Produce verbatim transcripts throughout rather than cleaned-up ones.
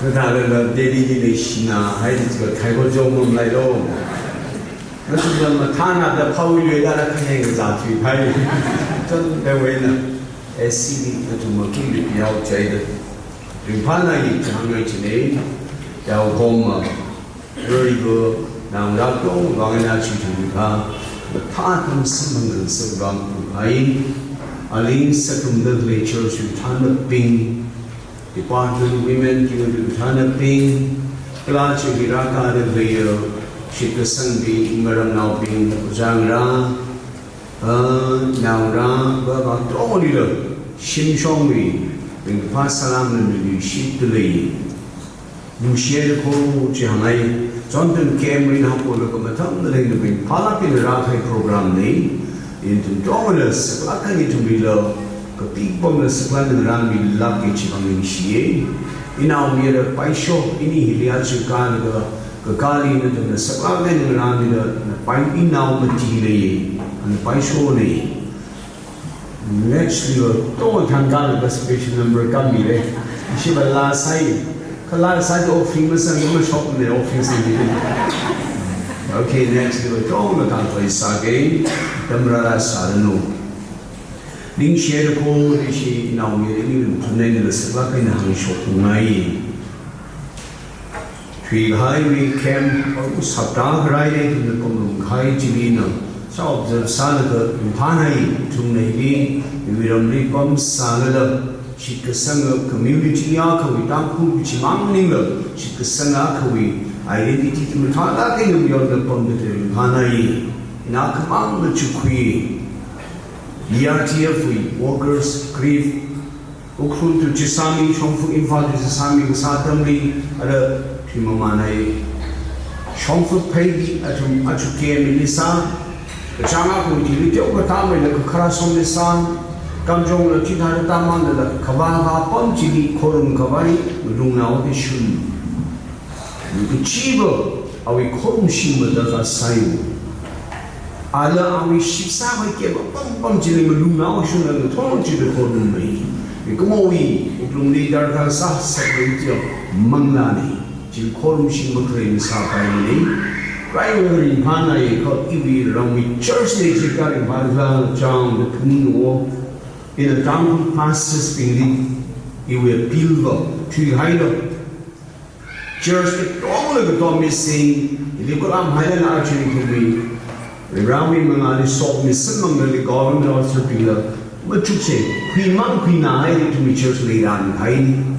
Nathālala Delhi li leishina haida chiva khaiva jomam lailo. Nathālala mathānada phāwui luida la khayang kazā thuiphai. Chonda wena. Esili nathum makili piyao chaida. Ringphānai chihāngai chine. Yaokoma. Rorigo, naongarā tongwui vang eina chithang ringphā, mathātam samphang ngasakvang ringphāi, aling sākhamda khalei church wui kathānabing, department women wui kathānabing, kala chili rākāda khalei, shitkasangbing, ngarāmnaobing, ojā ngarā, ah, naongarā, vāvā tongli lo, shimshongwui, ringphā salam nali shitda lei. Ningshiya kho chihāngai, chonthang camp rin hapolaga mathāmda leinabing phālāk eina rākahai program nei, ithum tongla saklāk eina ithumlila, kapipamla saklāk eina rāmilāka chivang ningshiya. Inaomayara Paisho, ini hili aja kālaga, kakāli nathumna saklāk eina rāmida, napai inao mati lei, ana Paisho nei. Next liva, tong thangkālaga special number kāmira. Ishiva laa sai. Kala sai offering masang mashokmana offering sangmida. Okay, next liva, tongla kāngkhui sāga. Tamrara sāranu. Ningshiya kho ishi inaomayara ini thunai nala saklāk eina hāngshokngai. Thuikahaiwui camp, almost hapta kharāli ithumna pamlung kahai chili na, sā observe sālaga ringphānai, ithumna hili, iwui ramli pamsālala, shitkasanga community akhawui, Tangkhul kachimang maningla, shitkasanga akhawui identity chi mathālāk eina mayonda pamda khalei ringphānai. Ina khamang machukhui, B R T F wui workers, grief, Ukhrul to Jessami, Shongfa, Imphal to Jessami kasā atamli, ara thimamānai. Shongfa pheili athum achuke mili sā, kachāng akhawui thili teokha tāmeida kakharā somli sā, Kamjongla chithāda tāmānda khavā vāpam chili khorumkhavai, malungnaoda shun. Kachiva awui khorumshim mathāda sāya. Ala awui shipsāvai keva pampam chili malungnao shunla ngathor chida khorummi. Mikumowui wuklungli darkar sāsā lei chiya manglāni. Chili khorumshim makhalei masāpaimana. Rai ringphānai kha iwui ramwui church li chika ringphāla chang da phungwo. Ina Tangkhul pastors bingli iwui appeal va thuihailo. Church katongla katom mising, ili kulam hailana arching ithumwui, Varewui mangāli shokmi samphangda khalei government officer bingla, machukse, khuimang khuinā haili ithumwui church leiranhaini.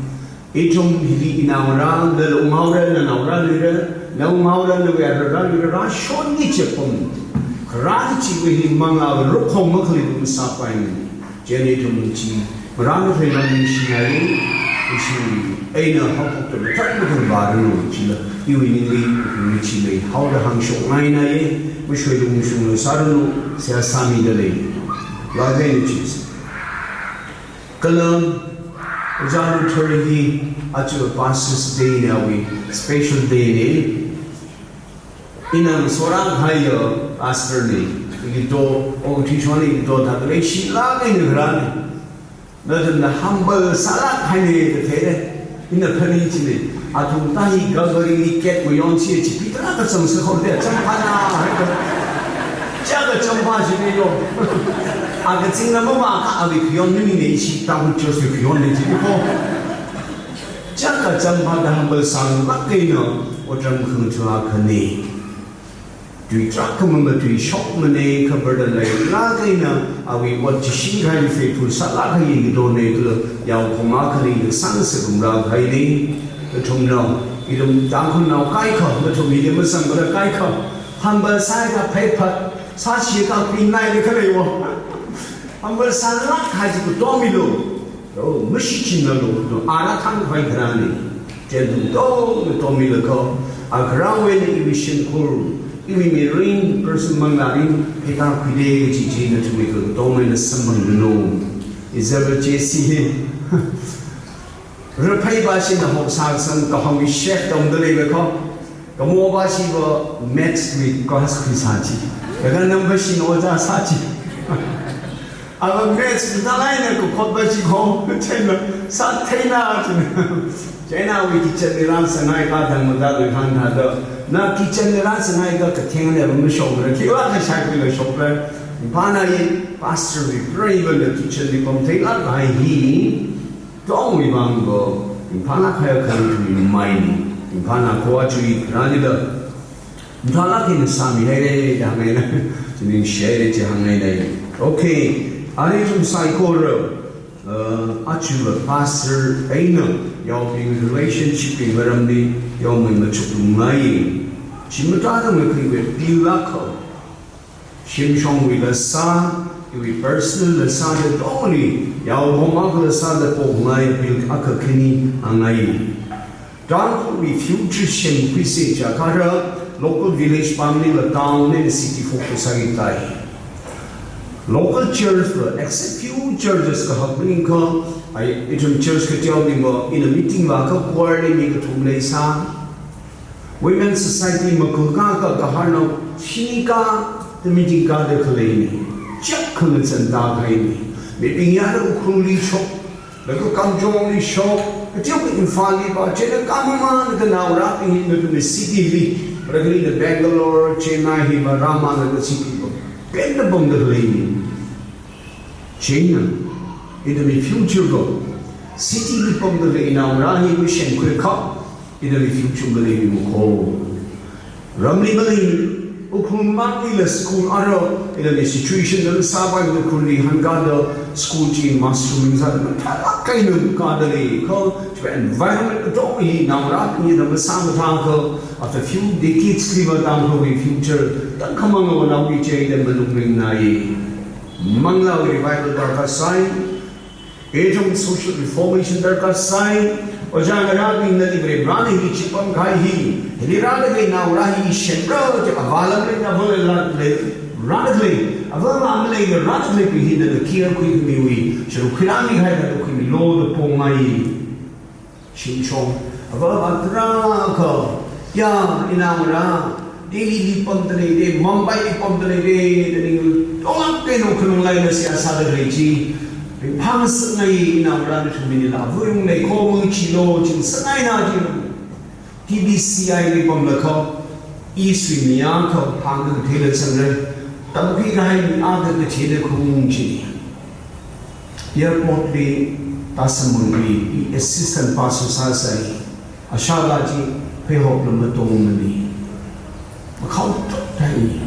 Ithum hili inaongarā, nala unghaora, nanaoara lira, na unghaora, nawui arara lira, rāshonni chepam. Kharā chiwui hili manglāwui rukhong makhalei masāpaimana. Chieina ithum chi, marān makhalei ningshinai, ishi eina haophokta mathāda mathāda vāranu chila, iwui ningli, iwui chili, haoda hāngshokngainai, mashoilung shungla sāranu, seihā sāmida lei. Lākhaina chi. Kala, Ojā Luthar hi, aja Pastors' Day na awui, special day na, ina ngasorākahaiya pastor na, ito, o tishon ito thāda leishilāk eina kharāna. Nathumna humble sālāk haina katheira. Ina phaning china. Athum ta hi Calvary li cat mayon chi chipee tarākha chang sāhaoda, changphāna haida. Chaka changphā china yo. Akachingna mavākha awui khayon maningmana, ishi Tangkhul church wui khayonna china ko. Chaka changphāda humble sālāk eina otram khangachā akhana. Tui tarākha mamatui shokmana, khabar da leilāk eina, awui ot chishin kahai faithful sālāk kahai yangkadona kala, yaokahoma khalei sāngasak ngarā kahaina, kathumna, ithum Tangkhulnao kaikha, nathum hili masangkhala kaikha, humble sāda pheiphat, sāshikha pinaili khaleiwo. Humble sālāk kahai chi katomilo. Lo, mashichinnalu, to, ara thangkhavai kharāna. Chieina ithum tongna tomilaga, akharāwui eina iwui shimkhur, iwui mirin, person manglārin, pheikakhuida kaji chi nathumwui katongmeina samphanglu. Izaba J C hi. Raphei bashina hoksā kasang kahāngwui chef tongda leilaga, kamopa chiva maths wui class khuisā chi. Laga number shina ojā sā chi. Ava maths wui thālāk eina kakhotpa chi ko, chieina sātheina china. Chieina awui kitchenli rāsanghai kathang mathāda khan thāda, na kitchenli rāsanghai ka katheng ne mashokra, khila kashai khuila shokra. Phana i pastor wui pray va na kitchenli pamtheilāk kahai hi, tongwui vang bo, phana khaya khani tui mai ni, phana kho achui rani da. Mthālāk eina sāmihaira da hāngngaina, chinin share chi hāngngaina. Okay, ani ithum saikora, uh, aja pastor eina yaobing relationship wui maramli yaomei machuklungngai. Chi mathāda ngakhaiwui appeal lāka. Shimshongwuila sā, iwui personal la sāda tongli, yao home akhala sāda pongai appeal akha khani hāngngai. Tangkhulwui future semkhuisa jiakha local village pamli la town eina city focus sāki tai. Local church la, except few churches kahak maningakha, ai, ithum church kateonaobingva, ina meeting vākha choir li mi kathum leisā. Women society makulka ka kaharnao shini ka, the meeting ka da khaleini. Chak khangazan da khaini. Mibing yāda Ukhrulli shok, laga Kamjongli shok, kateokha Imphalli va, chieina kamamān ka naorabing hi na tumi cityli, ragli na Bangalore, Chennai hi va, rāmana ka city va. Penda bangda leini. Chieina, ithumwui future va, cityli pamda lei naora hi mi semkhuikha, ithumwui future maleimana kho. Ramli malei, Ukhrul mangli la school ara, ithumwui situation na sāpai Ukhrulli hāngkada school chi mushrooming sāda mathālāk eina kada lei kha, chiwui environment katong hi naorabing hi na masāmathākha, after few decades li va Tangkhulwui future, tangkhamang awanaowui chieina malung ringnai. Manglāwui revival darkar sai, ithum social reformation darkar sai, ojā ngarābingna li Varivarāna hi chipam kahai hi, hili rāda khalei naora hi semra, chi avā lamli na avā la, la, rāda khalei, avā ma malei rāda khaleibing hina da care khuimiwui, sharuk khuirāmi kahai da khuimilu da pongai. Shimshong, avā avā tarākha, ya, inaongarā, Delhili pamda lei de, Mumbaili pamda lei de, da ning tonglāk eina khanunglai na seihā sāda lei chi. Ringphāngasakngai inaongarā nathum minila, avā yungli kho mangachilo, ching sangaina chi. T B C I li pamlakha, i suimiakha, hāngda theila sangrai, tamkhui kahai mi akha kathei da khung chini. Airport li tāsam mangli, i assistant pastor sāsai, ashāla chi pheihop lam matongmani. Makhao tok tai.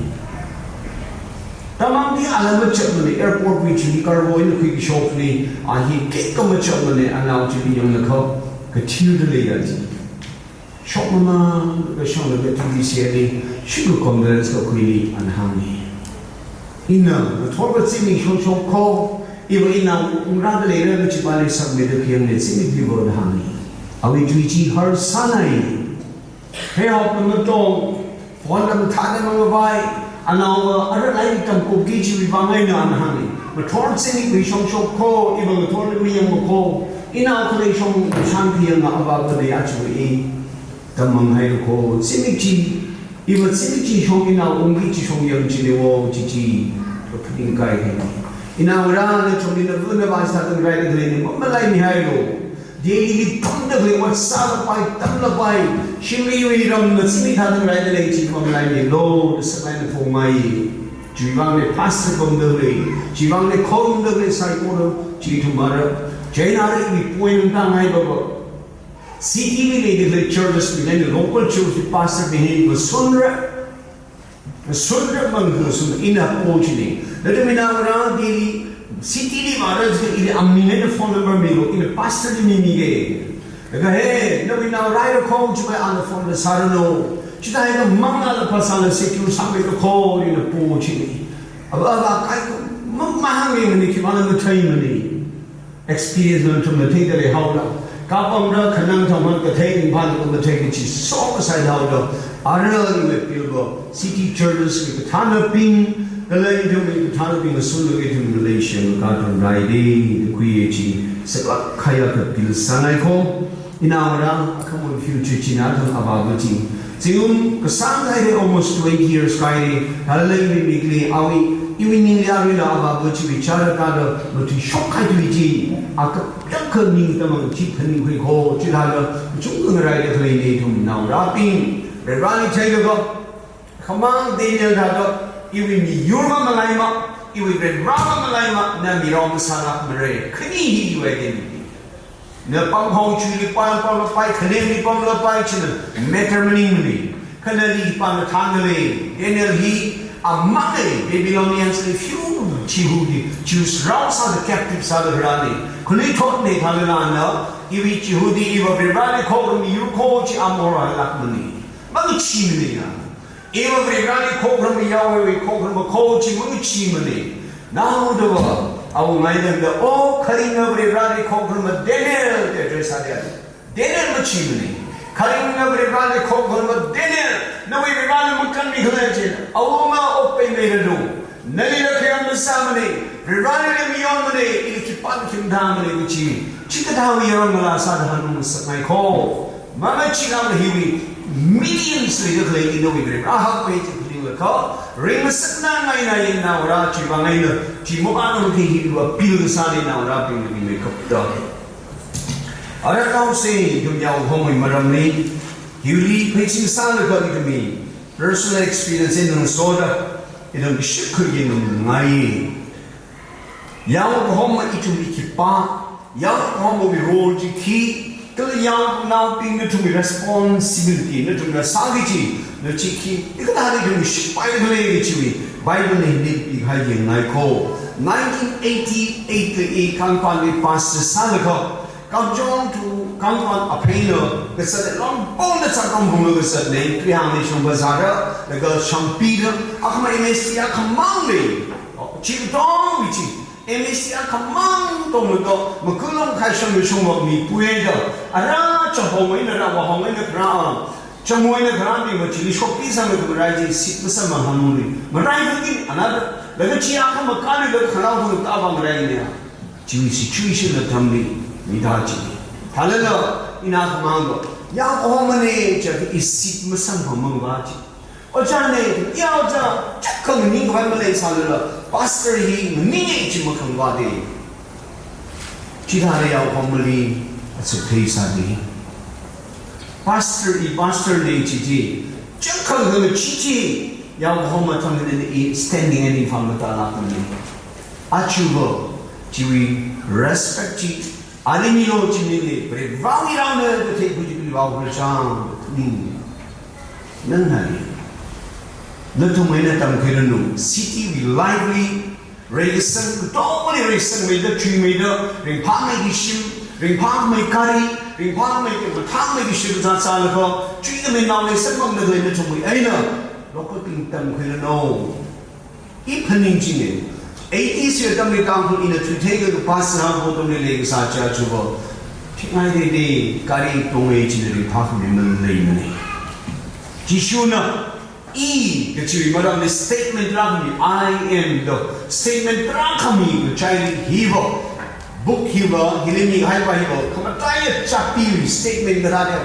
Tamang di ala machapmani, airport wui chili cargo eina khuikashokli, a hi kek ka machapmani, anao chili yanglakha, kathirda leiya chi. Shokmamān, kashang laga T B C I li, shuku condolence kakhuili, ana hāngi. Ina, ngathor kachimi shongshong kho, iva ina ungrāda leira kachipāli sakmida khayang ne chimi divo da hāngi. Awui tui chi harsānai. Pheihop lam matong, phone lam thāda mangavai, anaova, ara laili tamkupki chiwui vang eina ana hāngi. Ngathor chimi khui shongshong kho, iva ngathorli mayangma kho, inao khalei shong shang khayang avā khalei achui. Tamang haira kho, zimiksho, iva zimiksho shong inao ungki chi shong yang chi lewo, chi chi, kaphaning kai hai. Inaongarā nathumli navā navā sāda rai da lei ni, mamalaimi hailo. Delhili pamda lei, ot sālapai, tamlapai, shimli wui ramna zimik thāda rai da lei chi mamalaimilo, da sālaina phongmai. Chiwui vang le pastor pamda lei, chiwui vang le khomda lei saikora, chi thumara. Chieina ri mi point tang hai baba. City li leida khalei churches bing eina local church pastor bing hi ngasunra. Ngasunra mang ngasun ina po chini. Nathum inaongarā Delhi city li vāra chi ili aming eina phone number milo, ina pastor li mimige. Laga he, nawui nao raira kho chiwui ana phone la sāranu. Chithākha manglāla phasāla secure sāmeida kho ina po chini. Ava ava kaikha ma, mahāngmani khipāna matheimani. Experience nathumna theida leihaola. Kapamra khanang thangman kathei ningphan kathei kachi so kasai haoda. Ara iwui appeal va city churches wui kathānnabing, kala ithumwui kathānnabing ngasunlaga ithum Malaysia ngakathum rai de, da khuiya chi, saklāk kahai appeal sāngai kho. Inaongarā, akhamon future china thang avāva chi. Zingkum kasāng haira almost twenty years kahaira, hala leimimikli awui Iwui ningli arui la avāva chiwui chara kada matui shokhai tui chi, akapyakha ningtang chi phaningkhui kho, chithāda kachungkha ngaraida khaleina ithum naongarābing. Varivarāli theida kho, khamang Daniel thāda, iwui miyur mamalaima, iwui Varivarā mamalaima, na mirao masālākmara. Khani hi iwui identity. Na pangkhong chuili pam, pamlapai, khalemli pamlapai, china matter maningmana. Kha nali pamda thānda lei. Daniel hi amangna, Babylonians li phew Jihudi, Jews rao sāda captive sāda rāna. Khanuithotna thānda lana, iwui Jihudi, iva Varivarāli khokharuma miyur kho chi amor hailākmana. Mangacheemana ya. Iva Varivarāli khokharuma, Yahweh wui khokharuma kho chi mangacheemana. Naodava, awungai tangda, o, kharinga Varivarāli khokharuma Daniel, da address sāda. Daniel macheemana. Kharinga Varivarāli khokharuma Daniel, nawui Varivarāna makanmi khala chi, awunga okpaimeiranu. Nalila khayang masāmana, Varivarāli mayonmana, ili khipākha mathāmana kachi. Chikathāwui yaron ngalā sāda hāngngasakngai kho. Mama chila hiwui millions leida khalei nawui Varivarā hakmei chi phaninglaga, ringmasakna ngaina yin naongarā, chiwui vang eina, chi mokana khi hiwui appeal kasāna naongarābingli meikapta. Ara kaose, ithum yaokahomwui maramli, hiwuili pheisin sālaga ithumwui personal experience eina ngasoda, ithum kashik khuiya nungngai. Yaokahoma ithumwui khipā, yaokahomawui role chi khi, kala yaonaobing nathumwui responsibility, nathumna sāki kachi, na chi khi, hikathāda ithum shikpai khala kachiwui, Bible na hili pihai yangngai kho. Nineteen eighty-eight li i Kangpokpi pastor sālaga, Kamjong to Kangpok apheina, kasat longpongda chakram hungla kasatna, Tuihang National Bazaar da, laga Shangpida, akhama M S T akhamang lei. Chi tongwui chi, M S T akhamang tonglaga, makulong khai shang shungwak mi puida, ara chahong eina ra, wahong eina ra, chamui eina kharābing machili shokpi sanglaga marai chi, seat masamphang hāngli. Marai hāngki, another, laga chi akhama kali laga khanao hung ta bang rai ne. Chiwui situation atamli, mida chi. Thālala, ina khamangva, yaokahomana, chaka i seat masamphangmangva chi. Ojāna, ya ojā, chakkhang ningkhavai maleisālala, pastor hi nganinge chi makhangva de. Chithāda yaokahomali, atsuk theisāda. Pastor i pastor na chi chi, chakkhang hang chi chi, yaokahoma thangna i standing eina phāmata lākmana. Achuva, chiwui respect chi, ali milo chi mili, Varivarāwui raona kathei khuichili vao khuichang, ni. Nana ni. Nathum eina tamkhuiranu, city wui lively, reikasang, katongmali reisangmeida, chuimeida, ringphāmeiki shim, ringphāmeiki gari, ringphāmeiki, mathāmeiki shim zat sālaga, chuida meinao leisangmangda khalei nathumwui eina, lokabing tamkhuiranu. I phaning chine, eighties wui atamli Tangkhul ina thuithei kha pastor hangpho atamli leikasā chiachuva, thingai de de, gari tongai china ringphākhami maleimana. Jishuna, I, kachiwui maramli statement tarākhami, I am da, statement tarākhami kachaili hiva, book hiva, hili mihaipa hiva, khamataiya chapter statement tarā de.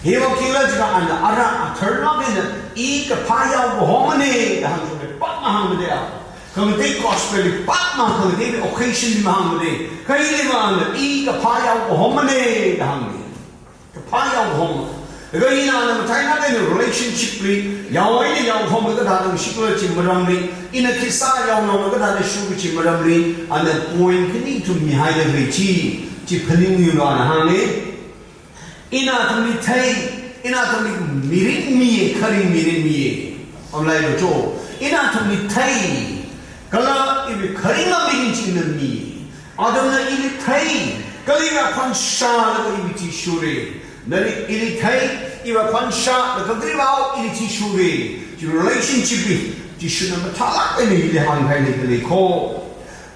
Hiva khila jiakha ana ara atharlāk eina, i kaphā yaokahomana da hāngchungda, pākmahāngmade a. Khangatei gospel li pākma, khangatei occasion li mahāngmade. Kha hili va ana, i kaphā yaokahomana da hāngde. Kaphā yaokahoma. Laga ina ana mathālāk eina relationship li, yao eina yaokahomla kathāda shikla chi maramli, ina khisā yaonaona kathāda shuki kachi maramli, ana point khani ithum mihaida khalei chi, chi phaningyula ana hānge. Ina athumli thei, ina athumli mirin miye, kharing mirin miye. Amlai lo cho, ina athumli thei, kala iwui kharinga mirin chi ina mi. Athumna ili thei, kala iwui khon shālaga iwui chi shure. Nali ili thei, iwui khon shālaga kali vao ili chi shure. Chi relationship li, Jishuna mathālāk eina hili hāngkahai leida lei kho.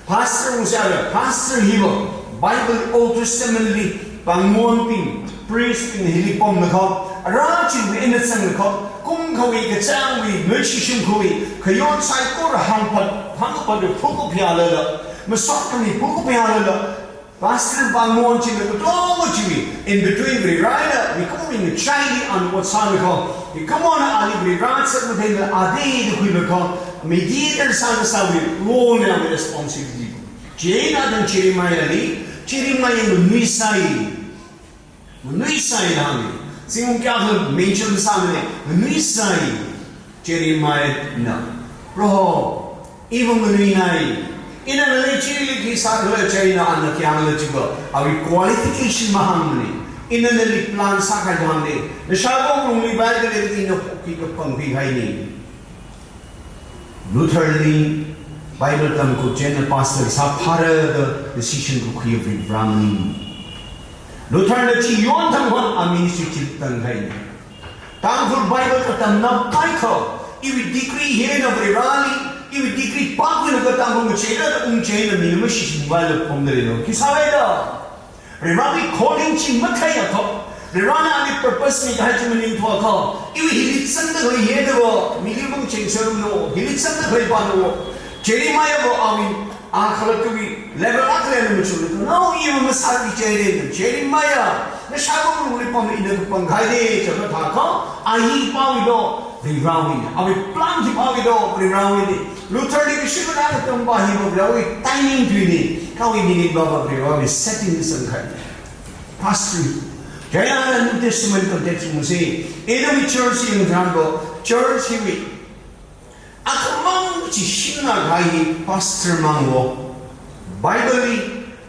Pastor ungsāra, pastor hiva, Bible Old Testament li, pāngmonbing, priest bing hili pamlaga, ara chingwui eina zanglaga, kum khawui, kachāngwui, nuishishim khawui, khayon saikora hāngpat, hāngpat phukupya lala, masot khami phukupya lala, pastor pāngmon china katonga chiwui, in between Varivarā eina, mikumo Chili an ot sālaga, ikamona ali Varivara sāda matheila ade da khuilaga, mediator sāda sāwui role na responsibility. Chieina tang Jeremiah li, Jeremiah na nganuisai. Nganuisai na hānga. Zingkum kayākha mention sāmana, nganuisai. Jeremiah na, Proho, iva nganuinai. Ina nali chili khi sākhala chieina ana khi hāngla chiva, awui qualification mahāngmana. Ina nali plan sākahai hāngna. Nashāvā lungli Bible li ina khi kapangkhui haina. Luther li Bible tamkhui chieina pastor sāphāra da decision kakhui Varivara maning. Luther na chi yon thang hon a ministry chili tanghaina. Tangkhul Bible katamna paikha, iwui degree hina Varivarali, iwi degree pākhuilaga Tangkhul ngacheira da ungcheina mina mashishingvaila phongda leino. Khi sāhaida? Varivarawui calling chi matheiakha, Varivarana ali purpose mikahai chi maningthuakha, iwui hili zangda khalei hina va, mili mangcheng serumno, hili zangda khalei pāno. Jeremiah va awui a khalattawui level akha leina machukna, no, iva masāki chieina, Jeremiah, nashāvā lungli pam ina kapangkhuina, chaka thākha, a hi pāwui do, Varivarawui, awui plan hi pāwui do, Varivarawui. Luther li kashimana katam va hi va Varivarawui timing tuina, kha awui minute va va Varivarawui setting sangkahai. Pastor. Chieina New Testament context mungsi, ina mi church yang tharan va, church hiwui akhamang chi shimna kahai hi pastor mangwo. Bible li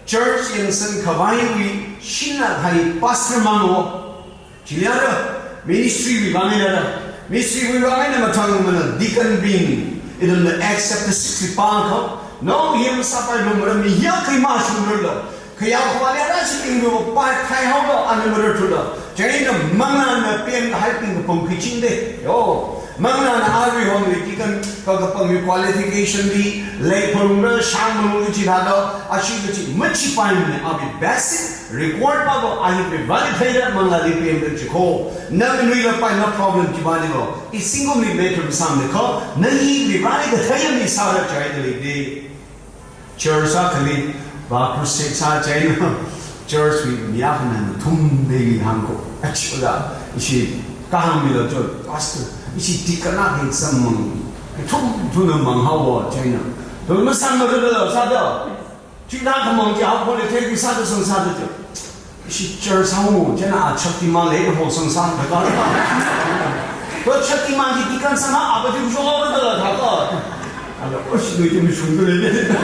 church yangsang khavaiwui shimna kahai pastor mangwo. Chili ara ministry wui vang eina ara. Ministry wui vang eina mathangmana deacon bing. Ithumna Acts chapter six li pākha, no him sāpai lumra mi ya kai ma shumra lo. Khayao khawali ana chibingwui pai thaihaoda ana marathula. Chieina manglāna pemkahaibing kapangkhui chingda. Yo, manglāna arui hon wui deacon ka kapangwui qualification li, lei phalungra, shang malung chithāda, ashi kachi machipaimana, awui basic record va va, a hi Varivarali theida manglāli pemda chiko. Na nganuila pai na problem chi va ni lo. I single mi matter sāmana kha, na hi Varivarali kathei mi sāra chieina leida. Church akhali va crusade sā chieina, church wui mi akhana nathum dei li hāngko. Achi oda, ishi kahāng milo cho, pastor, ishi deacon akha samphang, thum thumna manghaowa chieina. To masāmara da lo sāda. Chithā khamang chi haophokli theipi sāda sangsāda cho. Ishi church sāmo, chieina a Shaktiman lei ho sangsā thākha. To Shaktiman chi deacon sāna, a pa chi shokhaora da la thākha. Ala, oshi no chi mashungda lei.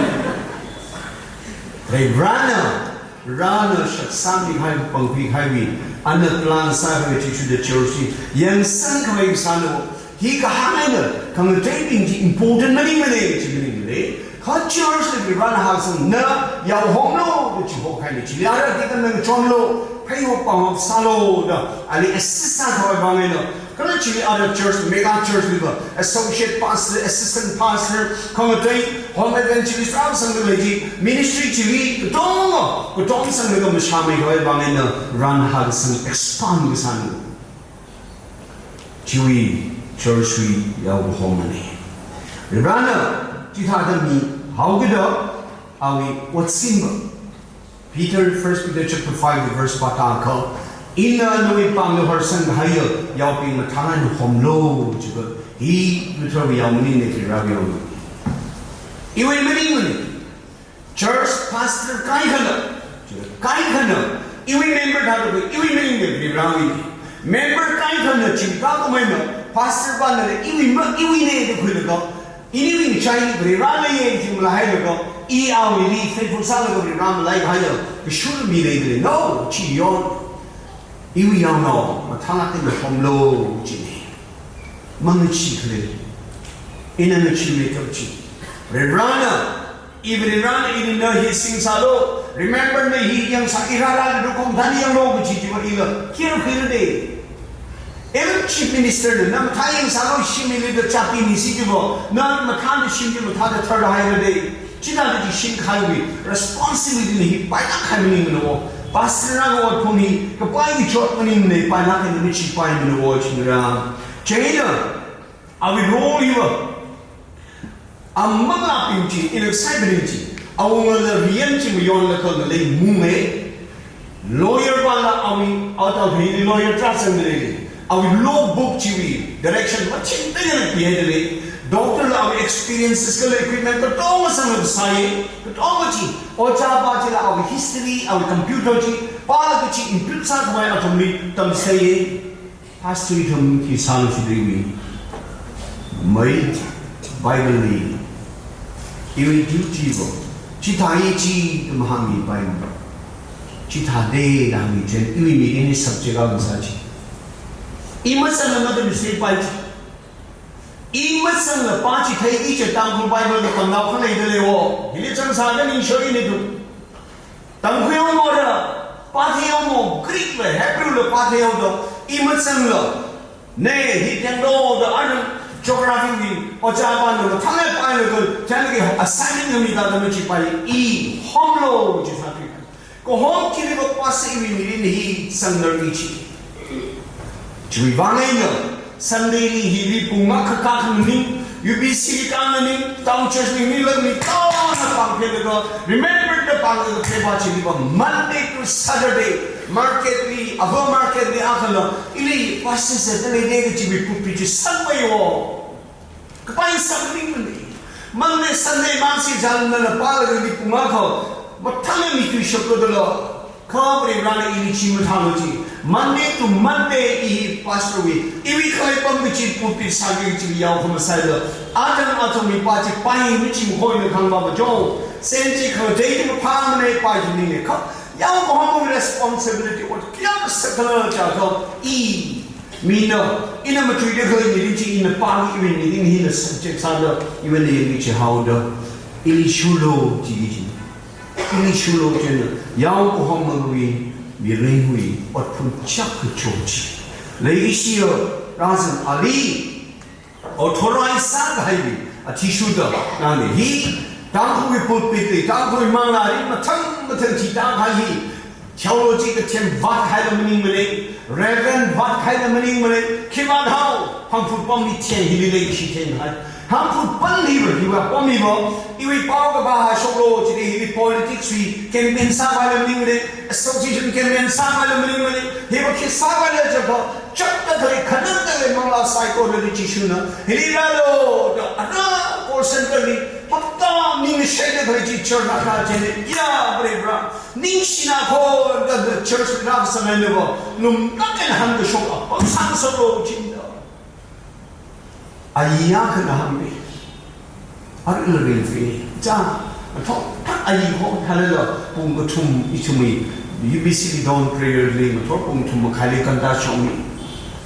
Varivarana, Varena shakzan mikahai pangkhui kahaiwui, ana plan sākhavai chi shuda church hi yangsang khavai sāna. Hi kahāng eina, khangateibing chi important maningmana, chi maningmana. Kha church li Varena hāngsangna yaohomlo da chihokhaina. Chili ara deacon na chonlo, pheiho pāhop sālo da, ali assist sākhavai vang eina. Kala chili ara church, mega church li va, associate pastor, assistant pastor, khangatei, home evangelist, rāsangda lei chi, ministry chili, katong, katong sanglaga mashāmeikhavai vang eina, Varena hāngsang expand kasāna. Chiwui church wui yaohomana. Varena chithāda mihaokida, awui otsin va. Peter, First Peter chapter five verse pātākha, ina nawui pāngli horsangkahaiya yaobing mathālāk eina homlo, chiva hi Luther wui yao maningmana, Varivarawui yao maningmana. Iwui maningmana. Church pastor kaikhana, kaikhana, iwui member thāda khui, iwui maningmana, Varivarawuina. Member kaikhana chingkha kumaina, pastor pāna iwui ma, iwuina da khuilaga, iniwui ngachai Varivara leiya chi malahailaga, i awuili faithful sālaga Varivara malaikahaiya kashung mi leidalei. No, chi yon. Iwui yaona, mathālāk eina homlo china. Mangachee khalei. Ina ngacheemeikap chi. Varivarana, i Varivarana ina na hi singsālo. Remember na hi yangsā, i rārāli rukom thani yanglo kachi chiva ila. Kira kira de. Even chief minister na, na mathā yangsālo shimli da chapee misi chiva. Na mathāna shim chi mathāda tharhaira de. Chithāda chi shimkhaiwui responsibility na hi pailāk kahai maningmana o. Pastor na otphung hi kapaiwui chot maningmana, pailāk eina machipaimana o chingra. Chieina, awui role hiva, a manglābing chi, ina sai bing chi, awungala riyan chi mayonlaga ngalei mumei. Lawyer pāla awui, out of hili lawyer trust and lei. Awui law book chiwui direction machingda yangpihaida lei. Doctor la awui experiences kala equipment katonga sanglaga sāya. Katonga chi, ojā pā chila awui history, awui computer chi, pālaga chi impute sākhavai athumli tamsāya. Pastor ithum khi sālu chida iwui, mai, Bible li, iwui duty bo, chithāya chi da mahānga Bible. Chithāda da hānga chieina iwui mi ini subject akha sā chi. I masangla mathematics pai chi. I masangla pā chi theiki chi Tangkhul Bible da tamnao khalei da leiwo. Hili chang sāda ningsho ini tu. Tamkhui haomo ra, pāthei haomo, Greek la, Hebrew la pāthei haodo, i masangla. Ne, hi tengdo da arun geography wui, ojā pāna mathālāk pālaga, chānki assignment ngamida da machipai, i homlo chi sāthui. Kahom chili va pastor iwui mirin hi sangnar mi chi. Chiwui vang eina, Sunday li hili pung akha kha maning, U B C li kha maning, town church li mi lang mi tana pāng phelaga, remember da pāng phela chili va Monday to Saturday, market li, ava market li akhala, ili pastor sa da lei ne chiwui pulpit chi sangmeiwo. Kapai sāningmana. Monday, Sunday, mangsi jan nana pālaga ili pung akha, mathālāk mi tui shaplo dala. Kha Varivarana ili chi mathālu chi. Monday to Monday i pastor wui. Iwui khalei apam kachi pulpit sāki kachi yao khamasai da. Atam atam mi pā chi pai mi chi mkhoina khangva majo. Sen chi khangatei chi maphāmana pai chi nine kha. Yao khamawui responsibility ot kayākha sakhala chakha i. Mina, ina matuida khalei mirin chi ina pāki iwui mirin hina subject sāda, iwui mirin chi haoda, ili shulo chi chi. Ili shulo chieina, yao kahomawui, mirinwui, otphun chak kacho chi. Leishiya, razan ali, authorize sākahaiwui, athishurda, nani hi, Tangkhulwui pulpit li, Tangkhulwui manglāli, mathang mathang chi tākahai hi, theology kathem vātkahaila maningmana, Reverend vātkahaila maningmana, khi vāthao, hangphut pam hi theng hili leishi theng hai. Hangphut pam hiva, hiva pam hiva, iwui pao kapā hāshoklo, chili hili politics wui, campaign sākahaila maningmana, association campaign sākahaila maningmana, hiva khi sākahaila chapa, chapta khalei khanangda khalei manglā saikora li Jishuna, hili rālo, da ara call center li, hapta ning shaida khalei chi church akha chieina, ya, Varivara, ningshina kho, da, da church rākasang eina va, lumlāk eina hāngkashok apam sāngasaklo chinda. Ayi akhana hāngmi. Arui rilfi. Cha, thok, thak ayi kho, thalala, pung kathum ithumwui, U B C li dawn prayer li, mathor pung thum makhaili kanta shomi.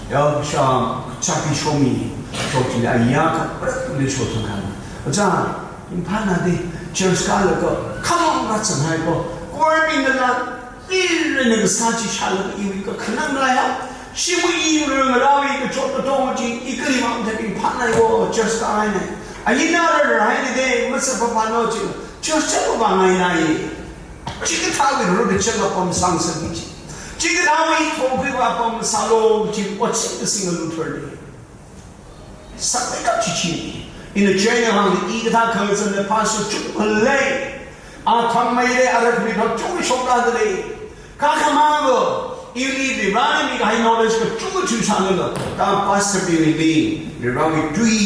Ya, sha, chapi shomi. Shok chili ayi akha, prat li shok thang khan. Cha, Imphal nadi, church kālaga, khamang rāzanghai ko. Choir bing nala, ririna kasā chi shālaga iwui kakhanang ngalai hao. Shimui i ngarāwui kachot katong chi, i kali mang thābing phānai wo, church kāhaina. Ayina rārahaina de, masāphaphāno chi, church chapavāngaina. Chikathāwui rur kachang apam sāngasakki chi. Chikathāwui thokhui apam sālo chi, otsin kasing Luther ni. Sakmeikap chichi. Ina chieina hāngli, i kathā khangazanna pastor chungkha lei. Athang meile, arak mi thang chungkha shokda lei. Kakhamang lo, ili Varivarana mikahai knowledge kachungkha chungkha sālala. Ta pastor bingli, Varivarawui tui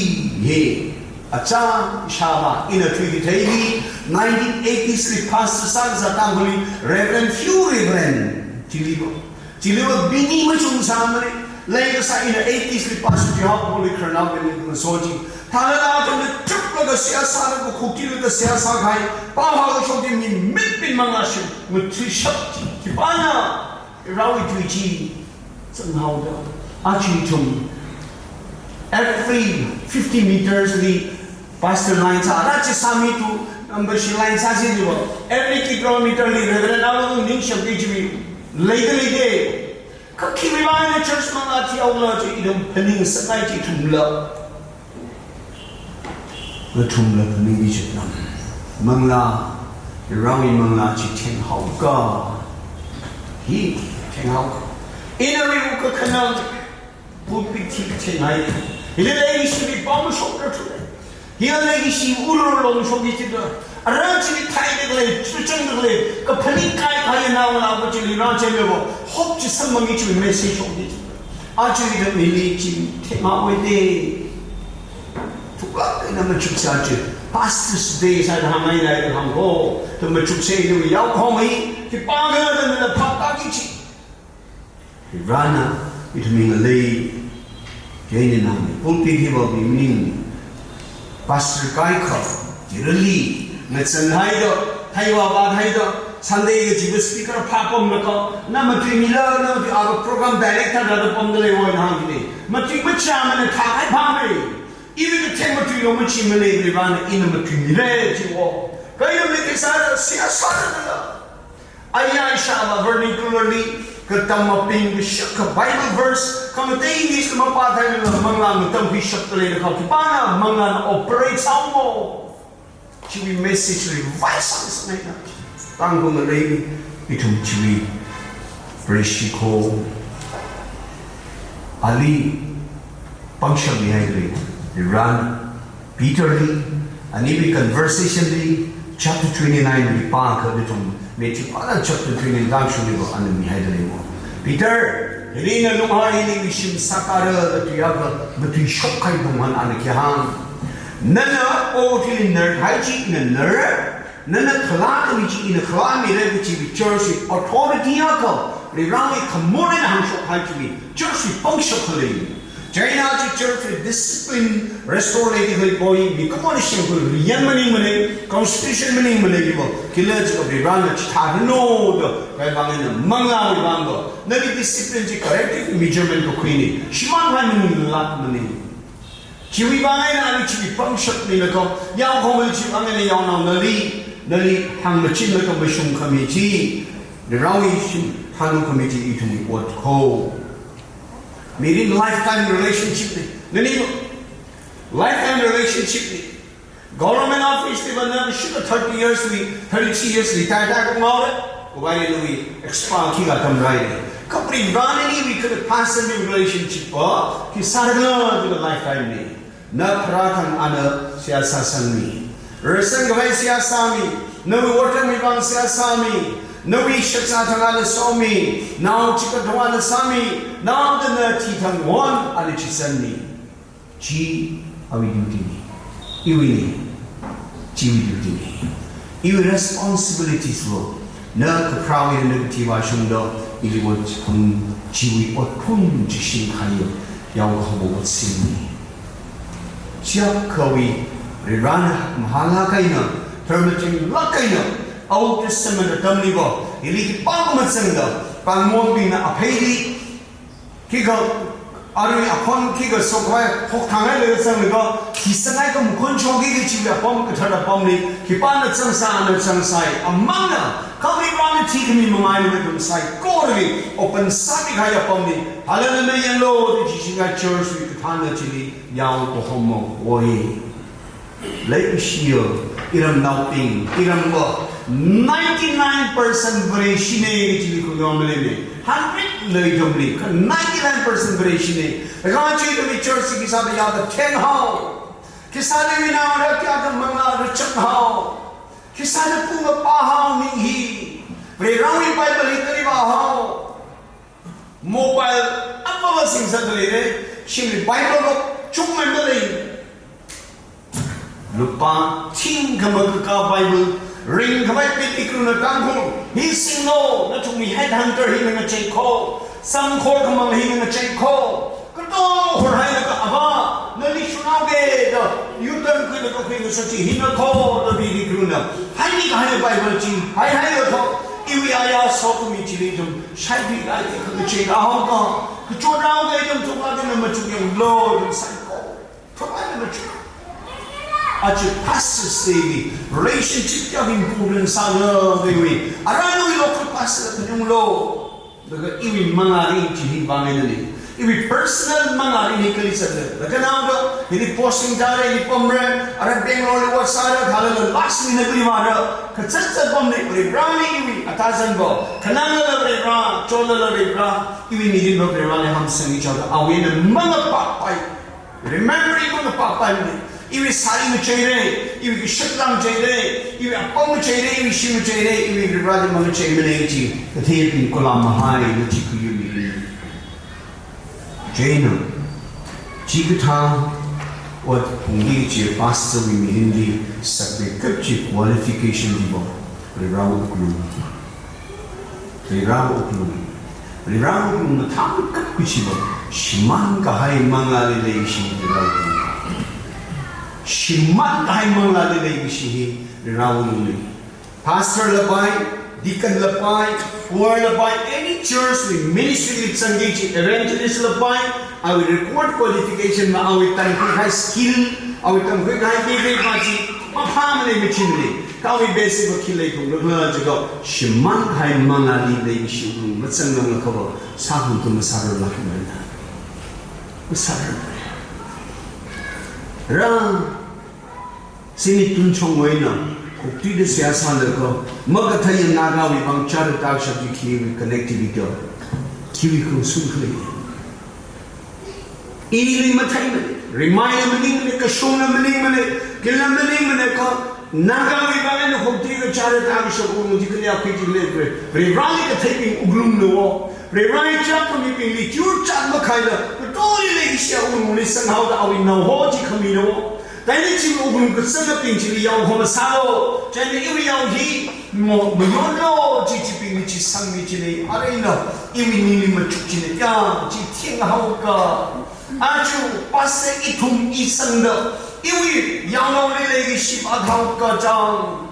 hi. Achā shāva, ina tui hi theili, nineteen eighties li pastor sākazā Tangkhulli, Reverend Hugh Reverend, chili bo. Chili va bini machung sāmana, leikasā ina eighties li pastor chi haophokli khararnao bingli ngaso chi. Thalala athumna chuplaga seihā sālaga khuktilaga seihā sākahai, pao hākashok chi mi mitbing manglā shim, mathuishap chi. Khipāna, Varivarawui tui chi, zanghaoda, aja ithum. Every fifty meters li, pastor line sā, ara chi sāmi tu, number shi line sāsi tu, every kilometer li, Reverend Alu ningshap ki chi, leida leida. Kha khiwui vang eina church manglā thihaola chi ithum phaningsakngai chi ithumla. Nathumla phaning ichitnam. Manglā, Varivarawui manglā chi thenghaoka. Hi, thenghaoka. Ina riu kakhanang, pulpit chi thenghai. Hili leishiwui pao mashokra thule. Hili leishi ulu longshok ichida. Ara chili thaida khalei, chuchangda khalei, kaphaning kai Aja naongalāva chili rāchānlaga, hope chi samphangki kaji message hoki. Aja ithumli chi theingaowa de. Thuklāk eina machuksa chi. Pastors Day sāda hāngngaida hāngko. Ithum machuksa ithum yaokahomawui, khipākha ithumna phaptāki kaji. Varena ithumwui ngalei, chieina nang pulpit hiva mi maning, pastor kaikha, chirali, ngazanhaida, theiva vāthaida, Sunday kajiva speaker phāpamlaga, na matuimila, na matui ava program director rāda pamda leiwo ina hāngki. Matui machāmana thākahai phāmei. Iwui katheng matuilo machimana, Varena ina matuimira chiwo. Kha ithumli khi sāda, seihā sāda la. Aya ishāva vernacularly, katamabing kashakka Bible verse, khamatei English mapāthaimana, manglā ngatamkhuishapta leida kha, khipāna manglāna operate sāmo. Chiwui message revise sāngasakngaina. Tangkhul ngalei, ithum chiwui preishi ko. Ali pangshap mihaida lei, Varena. Peterli, aniwui conversation li, chapter twenty-nine li pākha ithum, Matthew pāda chapter twenty-nine tangshungliva ana mihaida leiwo. Peter, hili na lunghar hili mishim sākara da tuiakha, matuishok kahai tonghan ana khi hāng. Nana okthuili narhai chi ina narra, nana khalā khami chi ina khalāmira kajiwui church wui authority akha, Varewui khamor eina hāngshok kahai chiwui, church wui pangshap khalei. Chieina chi church wui discipline restore leida khalei poi, mikumona shimkhur riyan maningmana, constitution maningmana hiva, khila chi Varena chithāranu da, kha vang eina manglāwui vang va, nali discipline chi corrective measurement kakhuina, shimānhai maningla maning. Chiwui vang eina ali chiwui pangshap milaga, yaokahomawui chiwui vang eina yaonao nali, nali hāngmachinlaga mashung khami chi, Varewui shim thanu khami chi ithumwui ot ko. Mirin lifetime relationship na. Nani lifetime relationship na. Government office liva na shika thirty years wui, thirty-three years retire tākhangaora. Khavai nawui extra khikha tamrai. Kha Varena iwui kha pastor wui relationship va, khi sāda khala lifetime na. Na pharā thang ana seihā sāsangmi. Rarsang khavai seihā sāmi. Nawui otram mi vang seihā sāmi. Nawui shakzā thang ana somi. Nao chika thang ana sāmi. Naoda na thithang won ana chizanmi. Chi awui duty na. Iwui na. Chiwui duty na. Iwui responsibilities lo. Na kapharāwui na kathi vāshungda, ili ot phung, chiwui ot phung chi shimkhur, yaokahaowa ot singmi. Chiakhawui, Varena mahālāk eina, tharmachinglāk eina, Old Testament atamli va, ili khipākha mazangda, pāngmonbingna apheili, khikha, arui akhon khikha sokhai, hokthāngai leisanglaga, khi sangai kamakhon chokki kachi apam, kathar apamli, khipāna zangsā, ana zangsai, amangna, kha Varena thikhami mangaiwui ithum saikorali, open sāmikahai apamli, hala nana yanglu, da jishingai church wui kathānna chili, yaokahomawui. Leishiya, iramnaobing, iramva, ninety-nine percent Vareshina kaji khayong maleimana. Hundred leidamli, kha ninety-nine percent Vareshina. Kha chi ithumwui church chi khi sāda yāda thenghao. Khi sāda iwui naongarā kayākha manglā rāchanghao. Khi sāda pung apāhao ning hi. Varewui Bible hi kali vāhao. Mobile apam singsa dalei re, shimli Bible lo chungmei malei. Lupā thingkha makakā Bible, ringkhavai Pettigruna Tangkhul, hi singlu, nathumwui headhunter hina ngachei kho, samkhor khamang hina ngachei kho, katonga horhailaga ava, nali shunao ge da, U-turn khuilaga khuingasak chi hina kho, da Pettigruna. Haimi kahai Bible chi, haihailaga, iwui aya sokhami chili ithum, shaiphi kahai chi kha kachei kahao ka, kachot rao ka ithum thukla dina machuk yanglu, ithum saikora. Thukla dina machuk. Aja pastors li, relationship kayākha important sāla dewui. Ara nawui local pastor kanyunglu. Laga iwui manglā ring chi hi vang eina ni. Iwui personal manglā ring hi kali sāda. Laga naoda, ili posting tāra, ili pamra, ara Bangalore li ot sāra, thālala last minute li vāra. Kazat zat pamli, Vareli iwui, atazan bo. Khananglala Vareli, chotlala Vareli, iwui mirin bo Vareli hamsang ichao da. Awui eina mangapakpai. Remembering mangapakpai ni. Iwui sari macheira, iwui kashakla macheira, iwui apam macheira, iwui shim macheira, iwui Vareli mangacheimana chi, kathei ping kula mahai na chi kuyumi. Chieina, chikathā ot phungki kachi pastor wui mirinli sakmeikap chi qualification liva, Varewui wuklung. Varewui wuklung. Varewui wuklung mathāmeikap kachiva, shimān kahai manglāli leishi Varewui wuklung. Shimān kahai manglāli leishi hi Varewui wuklung. Pastor lapai, deacon lapai, choir lapai, any church wui ministry li zangki kachi evangelist lapai, awui record qualification ma awui tamkhui kahai skill, awui tamkhui kahai behavior pa chi, maphāmana, machimana. Kha awui basic va khi leithungda khala jiakha, shimān kahai manglāli leishi wuklung mazanglakha va, sākhangatha masārarlākmana. Masārarmana. Ra, Simi tunchong wui eina, khuktuida seihā sālaga, makathei Nagawui vang chara tākashap chi khiwui connectivity, khiwui khangsun khalei. Ili matheimana, rimeila maningmana, kashungla maningmana, kila maningmana kha, Nagawui vang eina khuktuiga chara tākashap wuklung chi kali akhui chi lei, Vare, Vareli katheibing wuklungna wo, Varewui chākhamibingli, church chān makhaila, katoli leishiya wuklungli sanghaoda awui naoho chi khamina wo. Taili chi wuklung kazangbing chili yao khoma sālo, chieina iwui yao hi mo, mayonlo, chi chibingli chi sangmi chili, arui na, iwui ningli machuk chili, ya, chi thinghaoka. Aja, pastor ithum i sangda, iwui yaonaoli leishi athao kachang.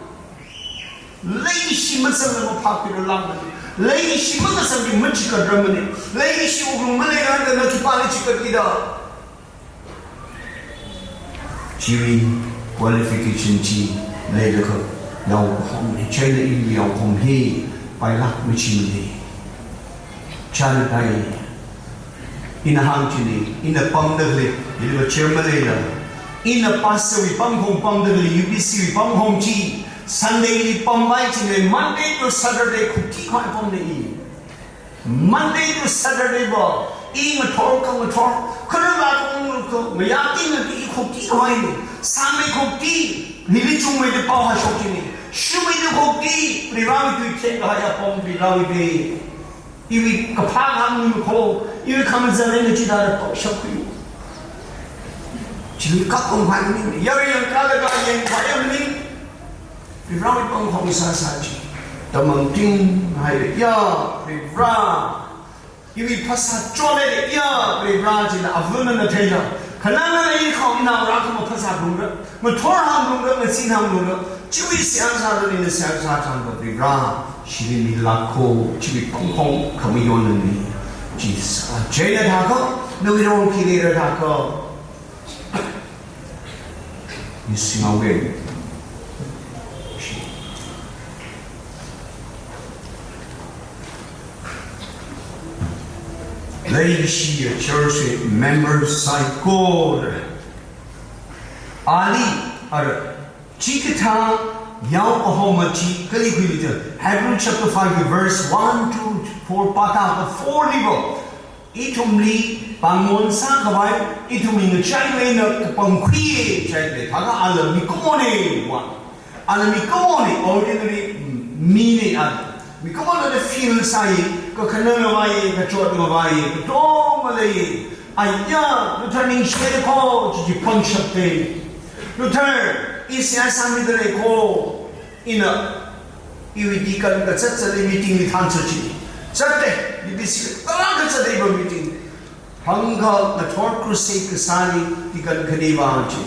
Leishi mazangla maphākhuirarlākmana. Leishi makazangki machikararmana. Leishi wuklung maleilākda na khipāli chikar kida. Chiwui qualification chi leilakha yao kahomna, chieina iwui yao kahom hi pailāk machimana. Chān tai. Ina hāng china, ina pamda khalei, iliva chair maleila. Ina pastor wui pamkhong pamda khalei, U B C wui pamkhong chi, Sunday li pampai china, Monday to Saturday khuktui khavai pamna i. Monday to Saturday va, i ngathor khangathor, khararla khangararla, mayātinga i khuktui khavai ni, sāmei khuktui, nili chungmeida pao hāshok china, shumeida khuktui, Varewui tui theng kahai apam Varewui de. Iwui kaphā hānglu kho, iwui khamazan eina chithāda pao shapkhui. Chili kakong hai maning, yari yang kala ka yang kaya maning. Varewui pamkhong sāsā chi. Tamang ting hai ya, Vare. Iwui phasā chole ya, Vare chila avunna na theila. Khanangnala i khao ina ra khama phasā lungra. Ngathor hānglungra, ngazin hānglungra, chiwui seihā sāda ina seihā sāchang kha Vare, shili milāk kho, chiwui pamkhong khamayonna ni. Jisā, chieina thākha, nawui rong khi leira thākha. Nisinghaowe. Leishiya church member saikora. Ali, ara, chikathā yao kahoma chi, kali khuili ja, Hebrew chapter five, verse one to four, pāda ka four liva. Ithumli pāngmon sākhavai, ithumli ngachaimei na kapangkhui, chaile, thākha ala mikumona, one. Ala mikumona, ordinary, mm, mina ala. Mikumona da feel sāi, kakhanang ngavai, kachot ngavai, katong malei. Aya, Luther ningshida kho, chichi pangshap te. Luther, i seihā sāmida lei kho. Ina, iwui deacon kazat zatlei meeting li thansa chi. Zatte, U B C kala kazat leiba meeting. Hāngkha ngathor crusade kasāli deacon khani vang chi.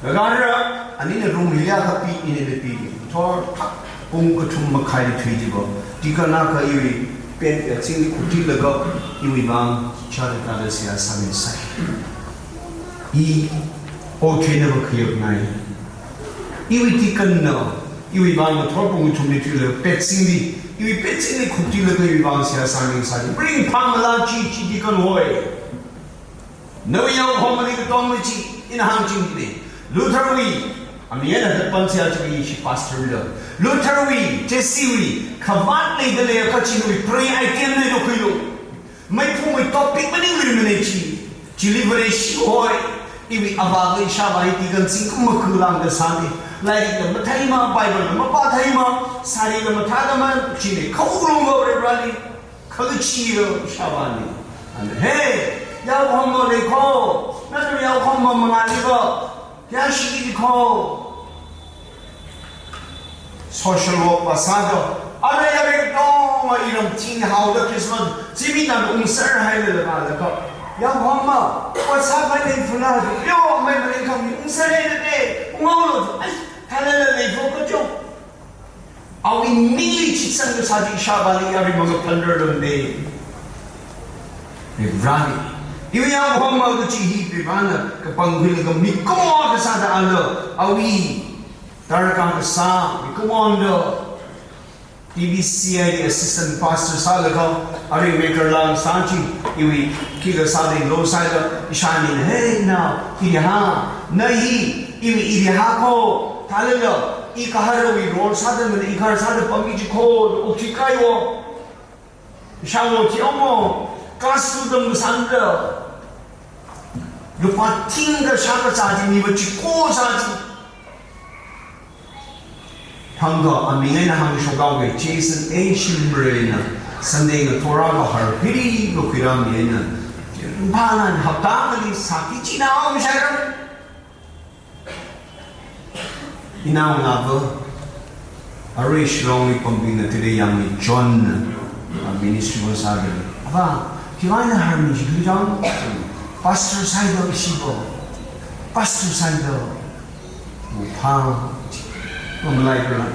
Laga ra, anina room hiya kapi, inina pi. Ngathor thak pung kathum makhaili thuijiva. Deacon akha iwui pen ya chingli khuktui laga iwui vang chara tāda seihā sāmi sai. I, o china va khayap ngai. Iwui deacon na, iwui vang ngathor pung kathumli thuilaga petsingli, iwui petsingli khuktui laga iwui vang seihā sāmi sai. Bring phamala chi chi deacon hoi. Nawui yao kahomali katongli chi, ina hāngching ni. Luther wui, ami ina da pang seihā chi ishi pastor lo. Luther wui, Jesse wui, khavāt leida leiakha chi nawui prayer item na da khuilu. Meiphungwui topic maningluimana chi. Chili Vareshi hoi. Iwui avāva ishāvā hi tikan zingkum maku lāngda sāni. Lairikla matheima, Biblena mapātheima, sārila mathāda man, chine khaorumva Varivarali khangachee ishāvāni. Ana, hey, yaohomma lei kho, nana yaohomma mangāliva, yāshiki kho. Social work pa sāda, ara yare katonga iram thinghaoda Christmas zimiksho ungserhailala kha, yaohomma, pa sāpai lei phuna, yo, mai malei khami ungserhaida de, unghaolu, ai, thalala lei pho kajo. Awui ningli chitsangda sāda ishāvāli yare mangaphanrarumde. Varivarali. Iwui yaohomma kachi hi Varivarana kapangkhuilaga mikumo kasāda ala, awui darkar kasā, mikumo da, T B C I li assistant pastor sālaga, arui maker lang sā chi, iwui khikha sāda lo sāda, ishānina, hey, nao, iri ha, na hi, iwui iri ha kho, thalala, i kaharawui role sāda, mana i kahar sāda pamki chi kho, da okchi kaiwo. Ishāwo chi omo, kasu dam sāda. Lupā thingkha shākha sā chi, miva chiko sā chi. Thangkha aming eina hāngshokawe, Jason A. Shimray na, Sunday ngathor akha harphili kakhuirāmi eina, mphanan hapta akhali sāki china om shairan. Inaonava, arui Shillongli pambingna tire yangli John na, a, ministry won sāda. Ava, khiwuivang eina harmi chi John? Pastor sāido ishibo. Pastor sāido. Upha, mamalai kala.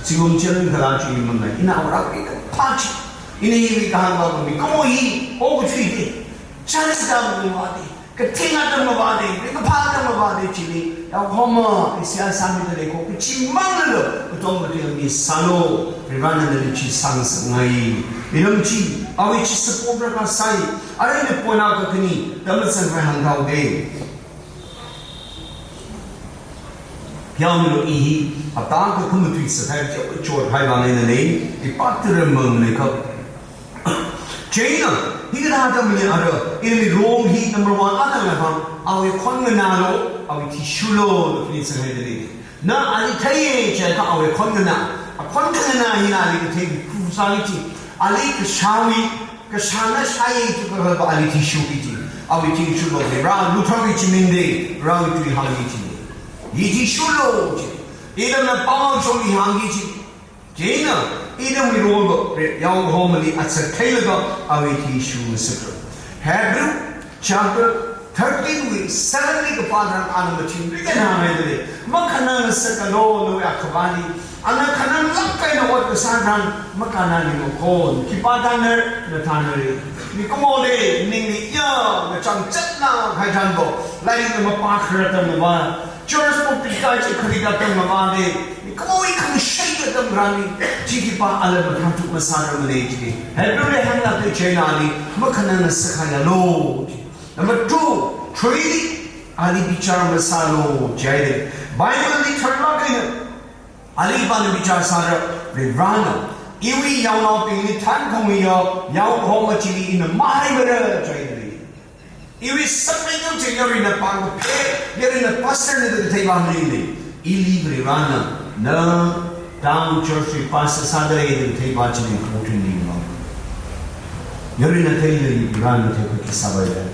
Zingkum chili kala chi mamalai. Ina ora pi kapha chi. Ina hi mi kahāngva mikumo hi, okathui de. Chance dam mavāde. Kathing atam mavāde. Kaphā atam mavāde chili. Yaohomma, isi a sāmida lei kho. Kachi manglala, katonga kathing mi sālu. Varivarana nali chi sāngasakngai. Iram chi, awui chi support rākasai. Arui na pona kakhani, tamna san vai hāngthude. Pheomilu, i hi, hapta akha khamatui sāthai, chot hai vang eina nei, i pātara mang nei kha. Chieina, hikathā atamli ara, iwui role hi number one atam la vang, awui khon nganālu, awui thi shurlu, da khani sāhaida lei. Na ali theiya, chiakha awui khon nganā, akhon khanganā hina ali kathei khu sāki chi, ali kashāwui, kashāna shāya chi kakhava ali thi shurki chi. Awui thi shurlu de, rā luthāwui chi ming de, rāwui tui hāngki chi. Hi thi shurlu chi. Ina na pao sholi hāngki chi. Chieina, inawui role va, yaohommali atsat theilaga, awui thi shurngasakra. Hebrew chapter thirteen wui seven li kapā tharan ana machingri eina hānghaida lei. Makhanang ngasakalu nawui akhavāli. Ana khananglāk eina ot kasā tharan makhananglu kho. Khipā thānar, na thānarra. Mikumoli, ningli ya, na chang chatna, khai tharan bo. Lairikna mapā kharar atam mavā. Church pulpit kai chi kharida atam mavāde. Mikumowui khangashei atam tharanli. Chi khipā ala mathānthuk masāra mane chi. Hebrew li hāngda khalei chieina ali, makhanang ngasakhaialu. Number two, three li, ali bichar masālu, jihaide. Bible li tharlāk eina, ali pāna bichar sāra, Varivarana. Iwui yaonaobingli thankhaunga, yaohomma chili ina mahaimara, jihaide. Iwui sāpaitam chi yaruina pāngaphe, yaruina pastor na da kathei vang lei. Ili Varivarana, na, town church wui pastor sāda lei da kathei vang chili important ni ma. Yaruina theili Varivarana theikhui sāvai lei.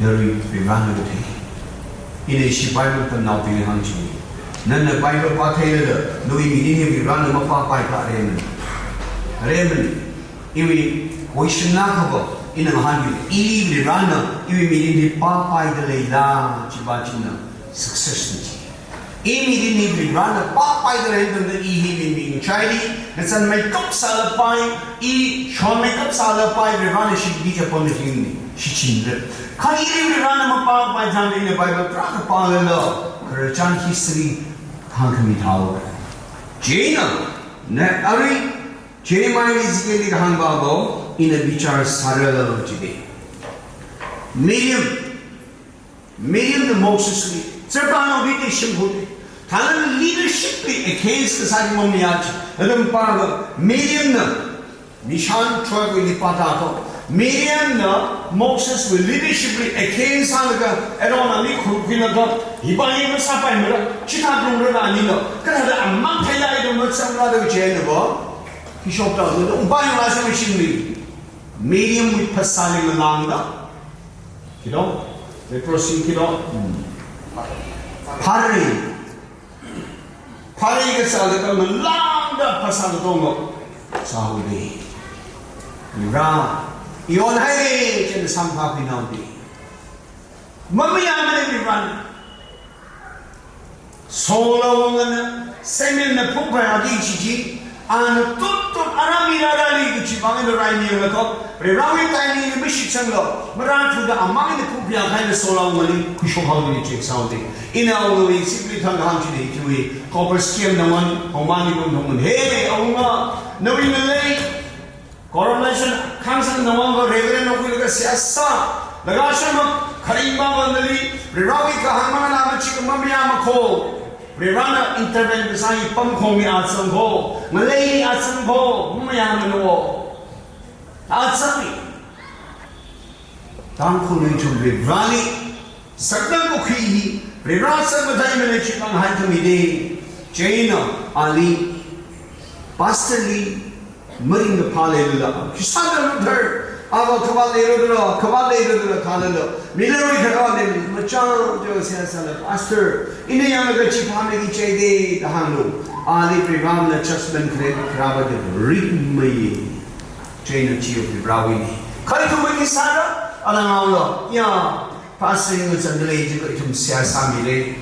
Yarui Varivarana kathei. Ina ishi Bible tamnaobingli hāngching. Nana Bible pātheilala, nawui mirin hi Varivarana mapāpai kha aremana. Aremana. Iwui question na khava, ina ngahānki, ili Varivarana, iwui mirin hi pāpaida leila, chiva china success na chi. I mirin hi Varivarana pāpaida leida, i hi mi ming chaili, na chānmeikap sālapai, i shonmeikap sālapai, Varivarana shibidi chapam na chingni, shichinra. Kha ili Varivarana mapāpai tharan ina Bible tarākha pālala, khararchan history hāngkhami thao. Chieina, na arui, Jeremiah li Ezekiel li kahāngva bo, ina bichar sāra jide. Miriam, Miriam na Moses li, zerpānaobing te shimkhur te. Tharan leadership li against kasā chi mamiya chi. Atam pālaga, Miriam na, Mishan tribe li pāta ko. Miriamna Moseswui leadership li against sālaga, Aaron ali khurkhuilaga, hiva hi masāpaimara, chithāda rungra da anina, kathāda amang theilāk eina mazangra da kaji eina va, khi shokta da, ungpā yangla sāmi shimli. Miriamwui phasāli ngalāngda, khi do, leprosy khi do, hmm. Phārei, phārei kasā laga ngalāngda phasā katonga sāhaoda. Ra, iwon haira, chieina samphākhuinaoda. Mamayāmana Varena. Saul awungana, Samuelna phungphayāki kaji chi, ana tuttut ara mi rārāli kaji vang eina raimilakha, Varewui timing li mashitsangla, marāthuda amang eina phungphayā kahaina Saul awungali khuishokhaoda chi sāhaoda. Ina awungali simply thang kahāng china ithumwui, copper scheme na one, hongmani kum thongman. Hey, awunga, nawui ngalei, coronation council nawang ko Reverend no khuilaga seihā sā. Laga shang ma kharing ba ba nali, Varewui kahāng manganā machikha mamayāma kho. Varena intervene kasā hi pamkhongli azang kho. Ngaleili azang kho. Mamayāmana wo. Azang ni. Tangkhulli ithum Vareli saknakakhui hi, Vare sāmatheimana chi pāng haithami da. Chieina ali, pastor li, maringkaphā leilala, khisāda luthar, ava khavāt leilala, khavāt leilala thālala, mi leirui kharā leili, machang jo seihā sāla, pastor, ina yanglaga chi phāmei ki chei da, da hānglu. Ali Varena judgment khare, kharāva da rit mai. Chieina chi Varewui ni. Kha ithum khisāda, ana ngaola, ya, pastor ina zangda lei jiakha ithum seihā sāmira.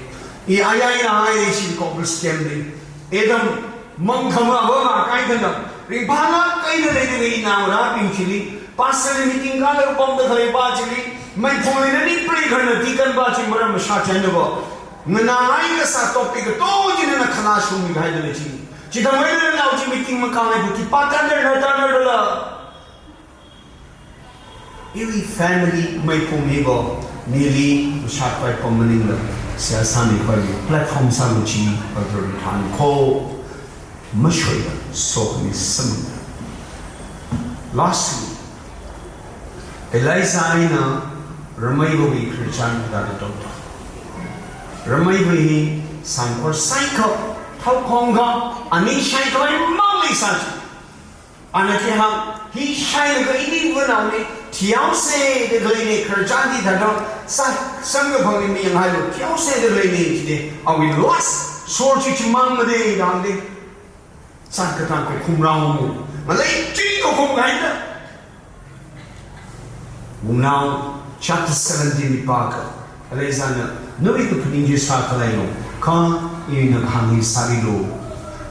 I aya ina ai lei chi copper scheme li. Adam mangkhama ava ma kaikhana. Ringphālāk eina leida lei naongarābing chili. Pastor li meeting kālaga pamda khalei pa chili. Meiphungli nani pray kharna deacon pa chi maram mashā chānna va. Nganāngai kasā topic katonga chi nana khanā shungmi kahaida lei chi. Chithāmeida nao chi meeting makāngai bu khipā tanner na tanner la. Iwui family meiphungli va, mili mashākhavai pam maningla, seihā sāmikhavai platform sālu chi, Varena thankho, mashoida, sokhami samphangda. Lastly, Elijah eina rameiva wui khararchan da da tongda. Rameiva hi sangkhor saikha, thao khongkha, ani shaikhavai mang leisā chi. Ana khi hāng, hi shailaga ini vānaona, thihaosa da khaleina khararchan chi thāda, sā, samkaphangli mayang hailu, thihaosa da khaleina jida, awui last sword chi chimang mada da hāngda. Sākatang kakhum rao mu, ngalei chi kakhum kahaina. Wungnao chapter seventeen li pākha, Elijahna, nawui kaphaning chi sākhalei lo, kha ina kahāng hi sārilu.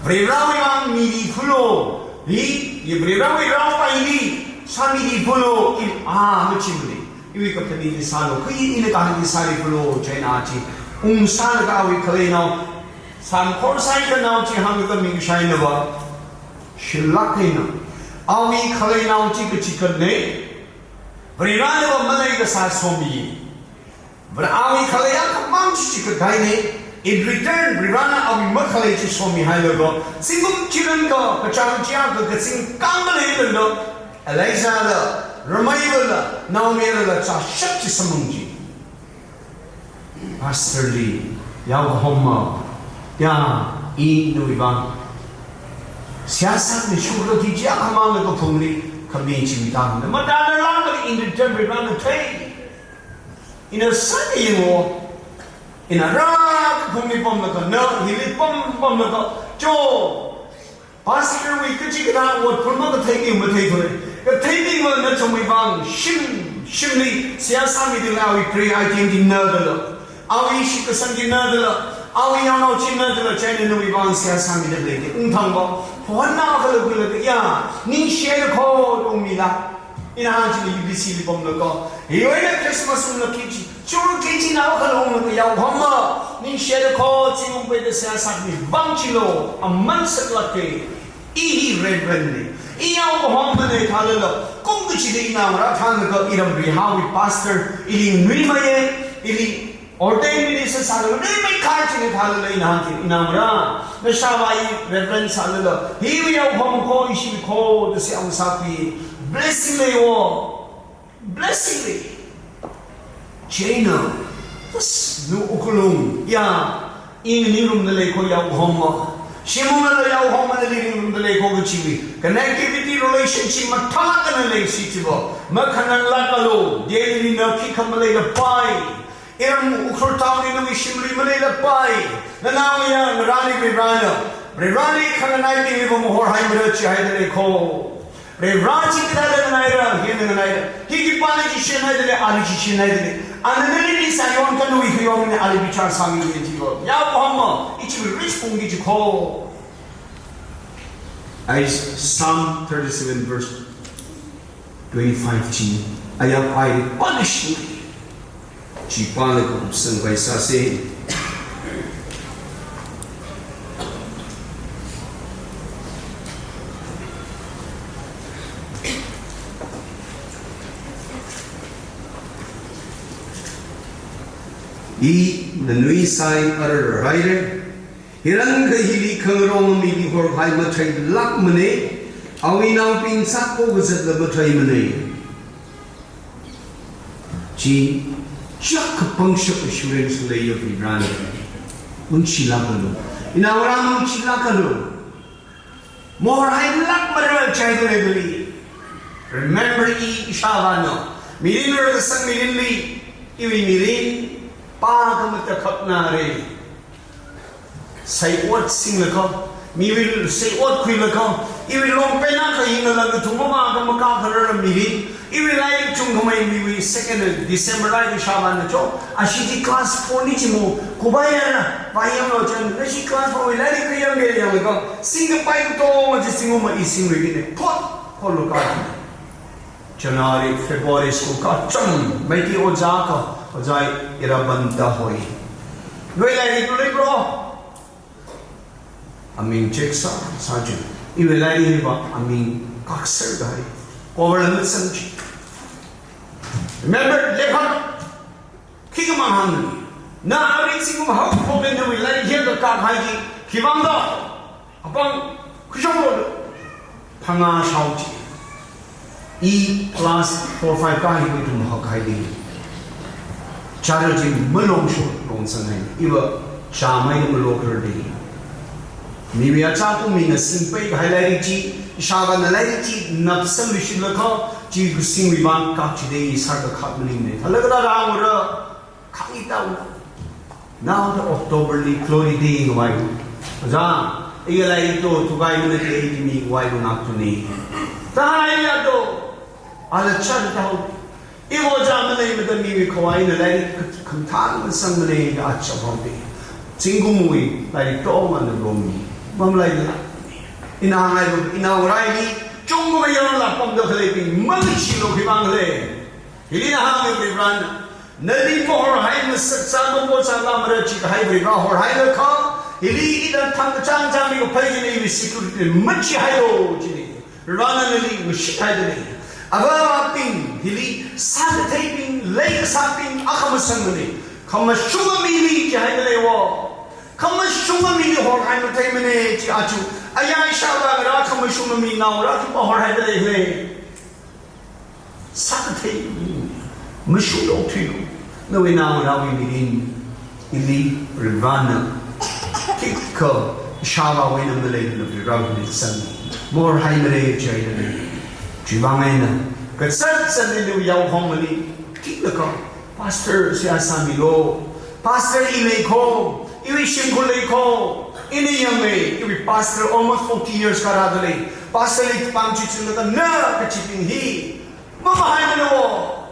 Varewui vang mili phulu, hi, i Varewui rao paili, sāmili phulu, i, a, machimli. Iwui kaphaning chi sālu, kha ina kahāng hi sāri phulu, chieina chi. Ungsālaga awui khaleinao, sangkhor saikhanao chi hānglaga ming shaina va. Shilāk eina. Awui khaleinao chi kachikatna. Varena va malei kasā somi. Vare awui khalei akhamang chi chikatkahaina. In return, Varena awui makhalei chi somi hailaga, zingkum chirān ka, kachāng chia ka, kazing kang malei lando. Elijahla, rameivala, naomayarala, chāshap chi samphang chi. Pastor li, yao kahomma, ya, i nawui vang. Seihā sāmi shurda ki chi akhamangla kaphungli, khami chi mi tangda. Matāna langmali in return Varena thei. Ina sāda yanglu. Ina rā kaphungli pamlaga, na hili pam, pamlaga, cho. Pastor wui kachikathā ot phun makathei mi matheithura. Kathei mi mana chungmei vang shim, shimli, seihā sāmida lei awui prayer item chi nadala. Awui shitkasang chi nadala. Awui yaonao chi nadala, chieina nawui vang seihā sāmida lei. Ungthang va, phonna kala kala ya, ningshi eina kho tongmila. Ina hāng chili U B C li pamlaga, hiwui eina Christmas unglaga khi chi, churki chi nao khalunglaga yao hama, ningshi eina kho, zingkum peida seihā sāmi vang chilo, aman saklāka, i hi Reverend na, i yao kahomma na thālala, kum kachida ina marāthanlaga iram Varewui pastor, ili nuimeiya, ili ordained minister sālala, nuimei kharchina thālala ina hāng chi, ina mara, nashāvā i Reverend sālala, hiwui yao hom kho, ishi kho, da seihā sāpi, blessing leiwo. singri. Chieina, as, nu Ukhrul lung, ya, ina ningrumda lei kho yao hongma. Shimungna da yao hongma nali ningrumda lei kho kachiwui connectivity, relationship mathālāk eina leisi chiva makhananglākalu. Delhi na khikha maleila pai. Iram Ukhrul town li nawui shimli maleila pai. Nanaomayara ngarāli Varivarana, Varivarali khanganai bingli va mahorhaimara chihaida lei kho. Varivara chi kathāda nganaira, hi nganaira. Hi khipāna chi shenhaida lei, ali chi shenhaida lei. Ana nali sāyon kha nawui khayonne, ali bichar sāmine chiva. Yao hongma, ichi rich phungki chi kho. Ai Psalm thirty-seven verse twenty-five chi, aya pai punish. Chi pālaga kupsang kahaisāse. I nanui sai ararhaire. Hiyākha hili khangarong mili horhai matheilākmane, awui naobing sākho kazatla matheimane. Chi chak kapangshap assurance leiya Varivarana. Ungshilākalu. Inaongarā ungshilākalu. Mahorhailākmara chihaida lei. Remember i ishāvāna. Mirin rākasang mirinli, iwui mirin pā khamatakhapna re. Saiwot singlaga, miwui saiwot khuilaga, iwui longpena kayingna langa thumama kama kakharar mirin, iwui lairik chungkhamei miwui second December lai ishāvāna cho, ashi chi class four ni chimo, kubai yara, pai yanglo chan, nashi class four wui lairik kayang de yanglaga, singkapai katonga chi singuma i singluikine, phot, phot lo ka. January, February school kachang, Meitei ojā kha, ojā Irabanta hoi. Nawui lairik lei bro. Aming check sā, sā chun. Iwui lairik hiva, aming kakser dai. Cover la masang chi. Remember, lephan. Khikha mang hāngni. Na arik singum hao problem nawui lairik hiya kakā kahai chi. Khivang da. Apam khuishoklo. Phangā shao chi. I class four five kahai ithum hakkahai di. Chara chi malong sho, longsang hai. Iva chāmei malokrar di. Miwui achākha mina singpai kahai lairik chi, ishāvāna lairik chi, napsang luishitlaga, chi kasingwui vang kak chi de i sar kakhat maningne. Thālaga da rāngra, khangitau. Now the October li Glory Day ngavai. Ojā, iya lairik to, thukaimana de i mi ngavai ngak tuni. Thāhaiya to, ala chān tau. Iwui ojā maleimada miwui khavai eina lairik khamathā masangmane da achāvāng de. Zingkumwui lairik tongana lomi. Mamalaila. Ina hāngai bu, inaongarāli, chungkha mayarla pamda khaleibing, mangachilo khivang khalei. Hili ina hāngai Varivarana. Nali mahorhai masāsā maposālāmara chikahai Varivara horhailaga. Hili ina thang kachāng chāngli kaphai china iwui security machihailo chini. Varivarana nali ngashithaida lei. Avāva̱bing, hili sākatheibing, leikasābing, akha masangmane. Khamashunga mili chihaida leiwo. Khamashunga mili horhai matheimane chi achu. Aya ishāvā ngarā khamashunga mi naongarā khipā horhaida leile. Sākathei, mashunglo thuilo. Nawui naongarāwui mirin. Ili Varivarana, khikha ishāvāwui eina maleila Varivarali sangmi. Mahorhaimara chihaida lei. Chiwuivang eina, kazat zatli nawui yaohongmali, khikha, Pastor seihā sāmilo. Pastor i lei kho, iwui shimkhur lei kho. Ina yangmei, iwui pastor almost forty years kharāda lei. Pastor li pam chi chunlaga na kachibing hi. Mamahai mana wo.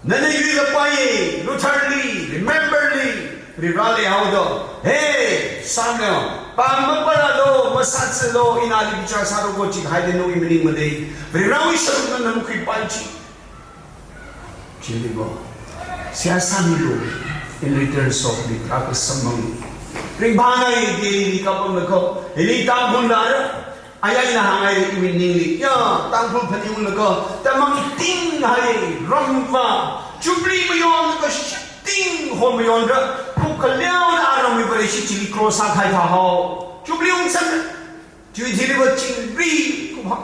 Nana yuila paiye, Luther li, Remember li, Varivarali haoda. Hey, Samuel, pam maparālo, masāzalo, ina ali bichar sālo kachi haida nawui maning madei. Varivarawui sharuk nana makhuipai chi. Chili bo. Seihā sāmilo, in return softly, rākasamang. Ringphāngai Delhi li kapamlaga, hili Tangkhul nara. Aya ina hāngai iwui ningli, ya, Tangkhul phaninglaga, tamang tinghai, ramva, Jubilee mayonlaga, shitting hall mayonra, kuk khaleona aramwui Vareshi chili cross sākahai thāhao. Jubilee ungsan, chiwui thili va chingri, kumha,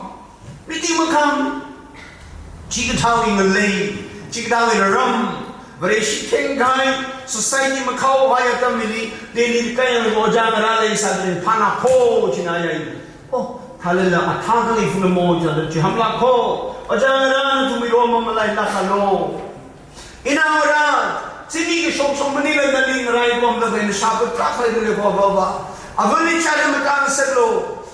meeting makhang, Chikathāwui ngalei, chikathāwui raram, Vareshi khengkahai, society makhao hai atam hili, Delhi kayang ojā ngarā leisāda phanako china yai. Oh, thalala athā kali phunamo chada chihānlako, ojā ngarā nathumwui ro mamalailākalo. Ina ngarā, chimi kashok shok maningla nali ngarai pamda khaina shapa trak khalei leko baba. Avali chale matang seklo.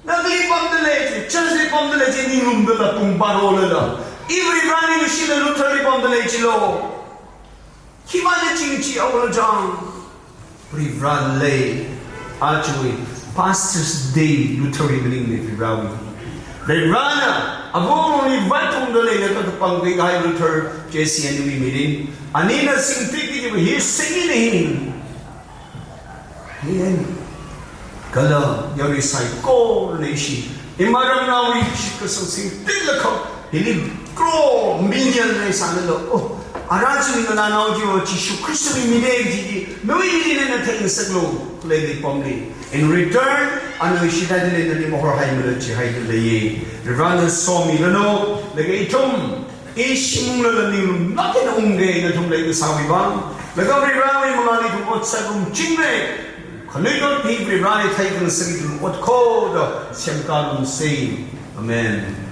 Nali pamda lei chi, church li pamda lei chi, ninglumdala pung baro lala. Iwui rani mashila Luther li pamda lei chilo. Khimana ching chi awala jang. Vareli. Ajawui Pastors Day Luther wui maningli Varewui. Varena, avongli vaitungda leilakha kapangkahai Luther J C Henry wui mirin. Anina singtik ki hi singini hin. Hin, kala yarui saikorana ishi, iramnaowui shitkasang singtitlakha, hili crore million leisālala, oh, ara chili nganānao chiva Jishu Khristawui mide kaji, nawui mide na theingasaklo, khalei pamli. In return, ana ishi thāda leida nali mahorhaimara jihaida leiye. Varena somilano, laga ithum, ishi munglala ninglumlāk eina ungda nathum leikasāwui vang, laga Varewui mangāli ithum ot sārum chingre, khanuikhami Vareli theikhangasak ithum ot khoda semkālungse. Amen.